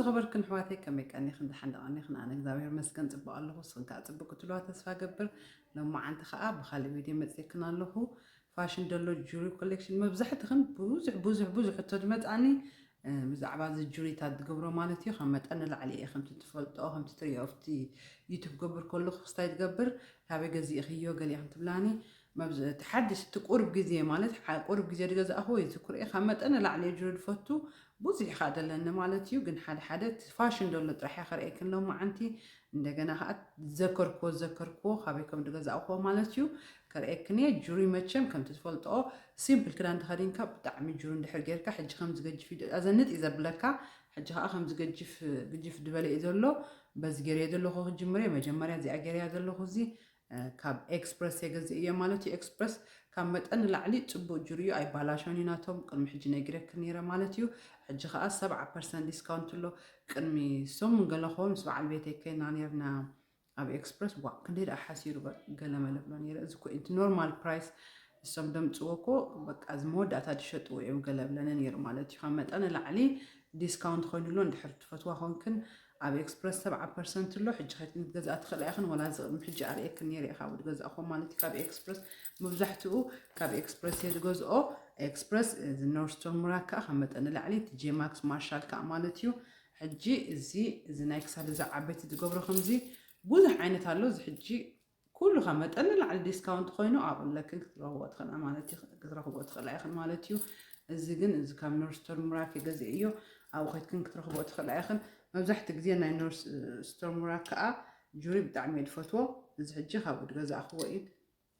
ዝኸበርክን ኣሕዋተይ፣ ከመይ ቀኒኽን? ደሓን ዶ ቀኒኽን? ኣነ እግዚኣብሔር ይመስገን ጽቡቕ ኣለኹ። ንስኽን ከኣ ጽቡቕ ክትህልዋ ተስፋ እገብር። ሎማዓንቲ ከኣ ብኻልእ ቪድዮ መጺኤክን ኣለኹ። ፋሽን ደሎ ጁሪ ኮሌክሽን። መብዛሕትኽን ብዙሕ ብዙሕ ብዙሕ ሕቶ ዝመጽኣኒ፣ እ፣ ብዛዕባ እዚ ጁሪታት ዝገብሮ ማለት እዩ። ካብ መጠን ንላዕሊ እየ፣ ከምቲ ትፈልጦ፣ ከምቲ ትሪኦ ኣብቲ ዩቱብ ክገብር ከለኹ ክስታይ ዝገብር፣ ካበይ ገዚእኽዮ ገሊእኽን ትብላኒ። መብዝ-፣ እቲ ሓድሽ፣ እቲ ቁሩብ ግዜ ማለት፣ ሓ-፣ ቁሩብ ግዜ ዝገዛእኽዎ ይዝክሮ እየ። ካብ መጠን ንላዕሊ እየ ጁሪ ዝፈቱ፣ ብዙሕ እዩ ከኣ ደለኒ ማለት እዩ። ግን ሓደ ሓደ እቲ ፋሽን ደሎ ጥራሕ እየ ከርእየክን ሎማዓንቲ። እንደገና ከኣ ዝዘከርክዎ፣ ዝዘከርክዎ ካበይ ከም ዝገዛእኽዎ ማለት እዩ ከርእየክን እየ። ጁሪ መቸም ከምቲ ትፈልጥኦ ሲምፕል ክዳን ተኸዲንካ ብጣዕሚ ጁሪ እንድሕር ጌርካ፣ ሕጂ ከም ዝገጅፍ እዩ ዘንጥ እዩ ዘብለካ። ሕጂ ከኣ ከም ዝገጅፍ፣ ግጅፍ ዝበለ እዩ ዘሎ። በዚ ገይረዮ ዘለኹ ክጅምር እየ። መጀመርያ እዚኣ ገይረያ ዘለኹ እዚ፣ እ፣ ካብ ኤክስፕረስ እየ ገዚእዮ ማለት እዩ። ኤክስፕረስ ካብ መጠን ንላዕሊ ጽቡቕ ጁሪ እዩ፣ ኣይባላሾን እዩ ናቶም። ቅድሚ ሕጂ ነጊረክን ነይረ ማለት እዩ። ሕጂ ከኣ ሰብዓ ፐርሰንት ዲስካውንት ኣሎ። ቅድሚ ሰሙን ገለ ክኸውን ምስ በዓል ቤተይ ከይና ነርና ኣብ ኤክስፕረስ። ዋ፣ ክንደይ ደኣ ሓሲሩ፣ በ-፣ ገለ መለ ብሎ ነይረ። እዚ እኮ እቲ ኖርማል ፕራይስ ንሶም ደምጽዎ እኮ፣ በቃ፣ እዚ መወዳእታ ዝሸጥዎ እዮም ገለ ብለኒ ነይሩ ማለት እዩ። ካብ መጠን ንላዕሊ ዲስካውንት ኮይኑሎ፣ እንድሕር ትፈትዋ ኮንክን፣ ኣብ ኤክስፕረስ ሰብዓ ፐርሰንት ኣሎ። ሕጂ ከይትክን ክትገዝኣ ትኽእላ ኢኽን፣ ወላ እዚ ቅድሚ ሕጂ ኣርእየክን ነይረ እየ፣ ካብኡ ዝገዛእኹዎ ማለት እዩ። ካብ ኤክስፕረስ፣ መብዛሕትኡ ካብ ኤክስፕረስ እየ ዝገዝኦ። ኤክስፕረስ፣ እዚ ኖርስቶን ሙራክ ከኣ ካብ መጠን ንላዕሊ፣ ቲ ጄ ማክስ ማርሻል ከኣ ማለት እዩ። ሕጂ እዚ፣ እዚ ናይ ክሳድ፣ እዚ ዓበይቲ ዝገብሮ ከምዚ ብዙሕ ዓይነት ኣሎ። እዚ ሕጂ ኩሉ ካብ መጠን ንላዕሊ ዲስካውንት ኮይኑ ኣብኡ ኣለክን ክትረኽብዎ ትኽእላ ማለት እዩ፣ ክትረኽብዎ ትኽእላ ኢኽን ማለት እዩ። እዚ ግን፣ እዚ ካብ ኖርዝ ስቶርም ራክ ገዚኤዮ፣ ኣብኡ ከይድክን ክትረኽብዎ ትኽእላ ኢኽን። መብዛሕትኡ ግዜ ናይ ኖርዝ ስቶርም ራክ ከኣ ጁሪ ብጣዕሚ እየ ዝፈትዎ። እዚ ሕጂ ካብኡ ዝገዛእኽዎ እዩ፣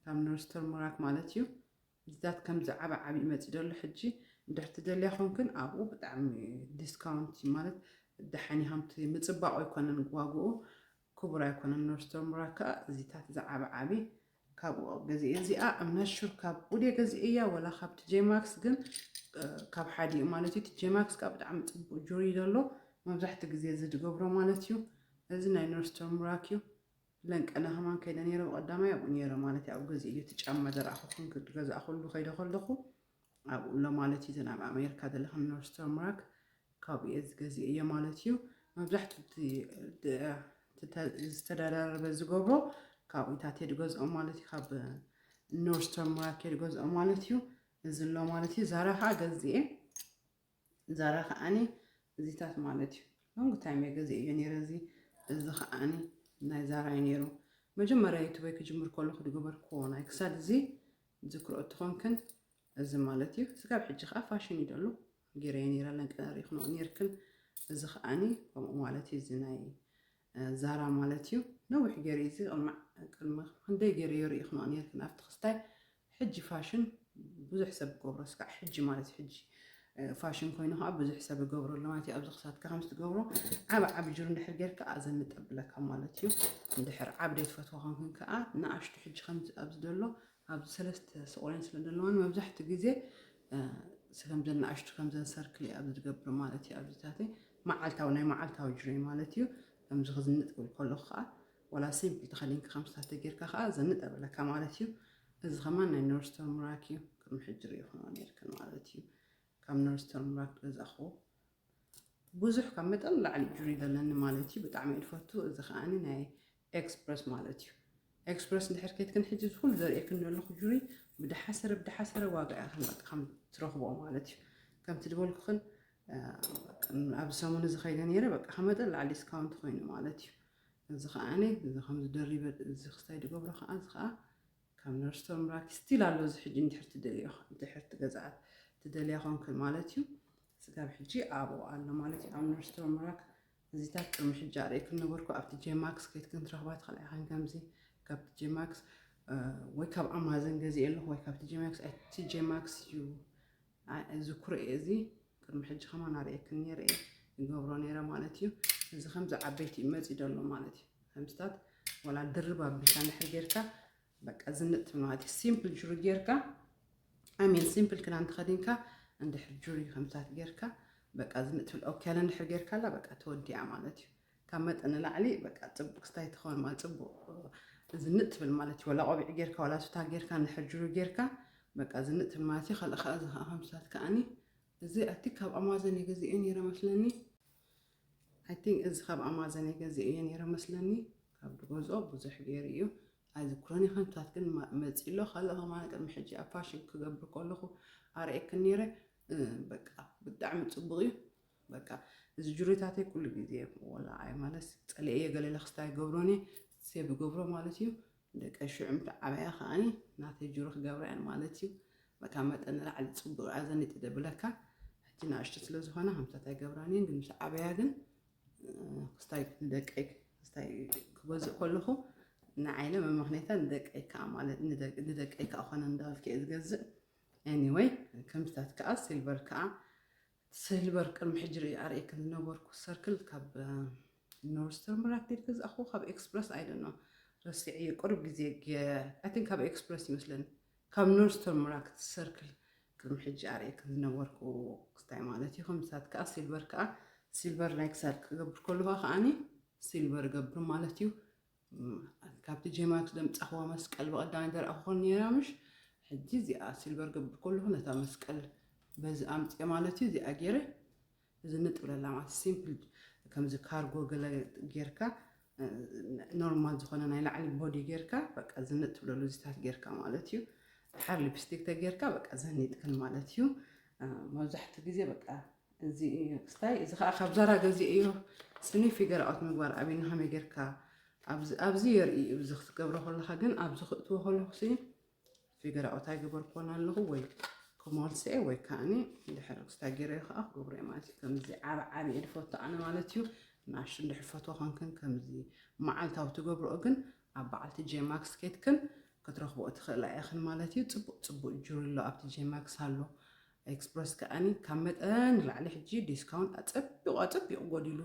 ካብ ኖርዝ ስቶርም ራክ ማለት እዩ። እዚታት ከምዚ ዓቢ ዓቢ ይመጽእ ዘሎ ሕጂ። እንድሕር ትደልያ ኮንክን ኣብኡ ብጣዕሚ ዲስካውንት እዩ፣ ማለት ደሓን እዩ፣ ከምቲ ምጽባቑ ኣይኮነን ዋግኡ። ክቡር ኣይኮነን። ኖርዝ ስቶርም ራክ ከኣ እዚታት ዝዓቢ ዓቢ ካብኡ ገዚኤ። እዚኣ I'm not sure ካብ ኡዴ ገዚኤያ ወላ ካብ ቲ ጄ ማክስ፣ ግን፣ እ፣ ካብ ሓዲኡ ማለት እዩ። ቲ ጄ ማክስ ከኣ ብጣዕሚ ጽቡቕ ጁሪ ዘሎ፣ መብዛሕትኡ ግዜ እዚ ዝገብሮ ማለት እዩ። እዚ ናይ ኖርዝ ስቶርም ራክ እዩ። ለንቀነ ከማን ከይደ ነይረ፣ ብቐዳማይ ኣብኡ ነይረ ማለት እዩ። ኣብኡ ገዚኤዮ፣ እቲ ጫማ ዘርኣኹኹም ክገዝኣ ከሉ ከይደ ከለኹ ኣብኡ ኣሎ ማለት እዩ። እዘን ኣብ ኣሜሪካ ዘለኽን ኖርዝ ስቶርም ራክ ካብኡ እየ ዝገዝኤዮ ማለት እዩ። መብዛሕትኡ እቲ ድ-፣ እቲ ተ-፣ ዝተደራረበ ዝገብሮ ካብኡታት እየ ዝገዝኦ ማለት እዩ። ካብ ኖርዝ ስቶርም ራክ እየ ዝገዝኦ ማለት እዩ። እዚ ኣሎ ማለት እዩ። ዛራ ከዓ ገዝኤ። ዛራ ከዓኒ እዚታት ማለት እዩ። ሎንግ ታይም እየ ገዚኤዮ ነይረ። እዚ፣ እዚ ከዓኒ ናይ ዛራ እዩ ነይሩ። መጀመርያ ዩቱበይ ክጅምር ከለኹ ዝገበርክዎ ናይ ክሳድ እዚ ዝክርኦ ትኾንክን፣ እዚ ማለት እዩ። ስጋብ ሕጂ ከዓ ፋሽን እዩ ደሎ። ገይረዮ ነይረ፣ ለንቀነ ርኢኽንኦ ነይርክን። እዚ ከዓኒ ከምኡ ማለት እዩ። እዚ ናይ፣ እ፣ ዛራ ማለት እዩ። ነዊሕ ገይረ እዚ ቅድሚ፣ ቅድሚ ክንደይ ገይረዮ ርኢኽንኦ ነይርክን ኣብቲ ክስታይ። ሕጂ ፋሽን ብዙሕ ሰብ ዝገብሮ፣ እስካዕ ሕጂ ማለት እዩ። ሕጂ፣ እ፣ ፋሽን ኮይኑ ከዓ ብዙሕ ሰብ ይገብሮ ኣሎ ማለት እዩ። ኣብዚ ክሳድካ ከም ዝትገብሮ ዓቢ ዓቢ ጁር እንድሕር ጌርካ ኣዘንጥ ኣብለካ ማለት እዩ። እንድሕር ዓቢ ዘይትፈትዋ ኮንክን ከዓ ንኣሽቱ ሕጂ ከምዚ ኣብዚ ዘሎ፣ ኣብዚ ሰለስተ ስቑሬን ስለ ዘለዋን መብዛሕትኡ ግዜ፣ እ፣ ስ-፣ ከምዘን ንኣሽቱ ከምዘን ሰርክል እዩ ኣብዚ ዝገብር ማለት እዩ። ኣብዚታተይ መዓልታዊ፣ ናይ መዓልታዊ ጁረይ ማለት እዩ። ከምዚ ክዝንጥ ክብል ከለኹ ከዓ ወላ ሲምፕል ተኸዲንካ ከምስታት ተጌርካ ከዓ ዘንጥ ኣብለካ ማለት እዩ። እዚ ከማን ናይ ኖርዝ ስቶርም ራክ እዩ። ቅድሚ ሕጂ ርኢኹሞ ነይርክን ማለት እዩ። ካብ ኖርዝ ስቶርም ራክ ገዛእኽዎ። ብዙሕ ካብ መጠን ላዕሊ ጁሪ ዘለኒ ማለት እዩ። ብጣዕሚ እየ ዝፈቱ። እዚ ከዓኒ ናይ ኤክስፕረስ ማለት እዩ። ኤክስፕረስ እንድሕር ከይትክን ሕጂ እዚ ኩሉ ዘርእየክን ዘለኹ ጁሪ ብደሓሰረ፣ ብደሓሰረ ዋጋ ኢኽን በቃ ከም ትረኽብኦ ማለት እዩ። ከምቲ ዝበልኩኽን፣ እ፣ ኣብዚ ሰሙን እዚ ከይደ ነይረ፣ በቃ ካብ መጠን ላዕሊ ዲስካውንት ኮይኑ ማለት እዩ። እዚ ከዓኒ፣ እዚ ከምዚ ደሪበ፣ እዚ ክስታይ ዝገብሮ ከዓ፣ እዚ ከዓ ካብ ኖርዝ ስቶርም ራክ ስቲል ኣሎ። እዚ ሕጂ እንድሕር ትደልዮ፣ እንድሕር ትገዝኣ ትደልያ ኮንክን ማለት እዩ። ስጋብ ሕጂ ኣብኡ ኣሎ ማለት እዩ፣ ኣብ ኖርዝ ስቶርም ራክ። እዚታት ቅድሚ ሕጂ ኣርእየክን ነበርኩ። ኣብቲ ጄ ማክስ ከይትክን ትረኽባ ትኽእላ ኢኽን። ከምዚ ካብቲ ጄ ማክስ፣ እ፣ ወይ ካብ ኣማዘን ገዚኤ ኣለኹ ወይ ካብቲ ጄ ማክስ። ኣይ፣ እቲ ጄ ማክስ እዩ። ኣይ፣ እዚ ኩርኤ እዚ ቅድሚ ሕጂ ከማን ኣርእየክን ነይረ እየ፣ ይገብሮ ነይረ ማለት እዩ። እዚ ከምዚ ዓበይቲ እዩ መፂኡ ዘሎ ማለት እዩ። ከምዚታት ወላ ድርብ ኣቢልካ እንድሕር ጌርካ በቃ ዝንጥ ትብል ማለት እዩ። ሲምፕል ጁሪ ጌርካ፣ ኣይ ሚን ሲምፕል ክዳን ተኸዲንካ እንድሕር ጁሪ ከምታት ጌርካ በቃ ዝንጥ ትብል። ኦኬ፣ ኣለ እንድሕር ጌርካ ኣላ በቃ ተወዲኣ ማለት እዩ። ካብ መጠን ንላዕሊ በቃ ጽቡቅ ስታይ ትኸውን ማለት ጽቡቅ ዝንጥ ትብል ማለት እዩ። ወላ ቆቢዕ ጌርካ ወላ ሱታ ጌርካ እንድሕር ጁሪ ጌርካ በቃ ዝንጥ ትብል ማለት እዩ። ካልእ ከኣ እዚ ከኣ ከምታት ከኣኒ እዚ ኣቲ ካብ ኣማዘን እየ ገዚኤ ነይረ መስለኒ። I think እዚ ካብ ኣማዘን ገዚኤዮ ነይረ መስለኒ። ካብ ዝገዝኦ ብዙሕ ገይሩ እዩ። ኣይዝክሮን ይኸንታት ግን መፂሎ። ካልእ ከማን ቅድሚ ሕጂ ኣብ ፋሽን ክገብር ከለኹ ኣርእየክን ነይረ። በቃ ብጣዕሚ ፅቡቕ እዩ። በቃ እዚ ጁሪታተይ ኩሉ ግዜ ወላ ኣይ ማለት ፀለየ ገለ ለክስታይ ገብሮኒ ሴብ ገብሮ ማለት እዩ። ደቀ ሽዑ ምተዓበያ ከዓኒ ናተይ ጁሪ ክገብራ እየን ማለት እዩ። በቃ መጠን ንላዕሊ ፅቡቕ ኣዘኒጢ ደብለካ። ሕጂ ንኣሽቱ ስለ ዝኾነ ከምታት ኣይገብራን እየን፣ ግን ምስ ዓበያ ግን ክስታይ ንደቀይ ክስታይ ክገዝእ ከለኹ ንዓይለ መመኽኔታ ንደቀይ ከዓ ማለት ንደቀይ ከዓ ኮነ እንዳበልክ እየ ዝገዝእ። Anyway ከምታት ከዓ ሲልቨር ከዓ ሲልቨር ቅድሚ ሕጂ ኣርእየክን ዝነበርኩ ሰርክል ካብ ኖርስተርን ብራክቴድ ገዛእኹ ካብ ኤክስፕረስ ኣይደኖ ረሲዐዮ ቅርብ ግዜ ኣትን ካብ ኤክስፕረስ ይመስለኒ ካብ ኖርስተርን ብራክት ሰርክል ቅድሚ ሕጂ ኣርእየክን ዝነበርኩ ክስታይ ማለት እዩ። ከምታት ከዓ ሲልቨር ከዓ ሲልቨር ናይ ክሳድ ክገብር ከለኹ ከዓኒ ሲልቨር ገብር ማለት እዩ። ካብቲ ጄማክስ ደምፃኽዋ መስቀል ብቐዳማይ ደርኣኹ ነራ ምሽ ሕጂ እዚኣ ሲልቨር ገብር ከለኹ ነታ መስቀል በዚ ኣምፅኦ ማለት እዩ። እዚኣ ገይረ እዚ ንጥብለላ ማለት ሲምፕል ከምዚ ካርጎ ገለ ጌርካ ኖርማል ዝኾነ ናይ ላዕሊ ቦዲ ጌርካ በቃ ዝንጥ ትብለሉ እዚታት ጌርካ ማለት እዩ። ድሓር ሊፕስቲክ ተጌርካ በቃ ዘኒጥክን ማለት እዩ። መብዛሕትኡ ግዜ በቃ እዚ እዩ ክስታይ። እዚ ከዓ ካብ ዛራ ገዚእ እዩ። ስኒ ፊገር ኣውት ምግባር ኣብይኒ ከመይ ጌርካ ኣብዚ የርኢ እዩ። እዚ ክትገብሮ ከለካ ግን ኣብዚ ክእትዎ ከለኩ ሲ ፊገር ኣውት ኣይገበርኩዎን ኣለኹ ወይ ክመልሰ እየ ወይ ከዓኒ ድሕሪ ክስታይ ገይረ ከዓ ክገብሮ እየ ማለት እዩ። ከምዚ ዓብ ዓብ እየ ዝፈቱ ኣነ ማለት እዩ። ንኣሽቱ እንድሕር ፈትዎ ኮንክን ከምዚ መዓልታዊ ትገብርኦ ግን ኣብ በዓልቲ ጄማክስ ኬድክን ክትረኽብኦ ትኽእላ ኢኽን ማለት እዩ። ፅቡቅ ፅቡቅ ጁሪ ኣሎ ኣብቲ ጄማክስ ኣሎ። ኤክስፕረስ ከዓኒ ካብ መጠን ንላዕሊ ሕጂ ዲስካውንት ኣፀቢቑ ኣፀቢቑ ጎዲሉ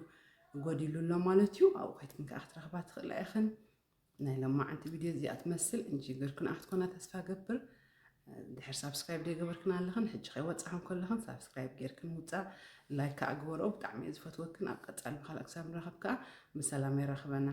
ጎዲሉ ኣሎ ማለት እዩ። ኣብኡ ከይድክን ከዓ ክትረኽባ ትኽእላ ኢኽን። ናይ ለማዓንቲ ቪድዮ እዚኣ ትመስል እንጂ ገርክን ኣክትኮና ተስፋ ገብር። ድሕር ሳብስክራይብ ደይገበርክን ኣለኽን ሕጂ ከይወፃኽን ከለኽን ሳብስክራይብ ጌርክን ውፃ። ላይክ ከዓ ግበርኦ ብጣዕሚ እየ ዝፈትወክን። ኣብ ቀፃሊ ብካልእ ክሳብ ንራኸብ ከዓ ብሰላም የራኽበና።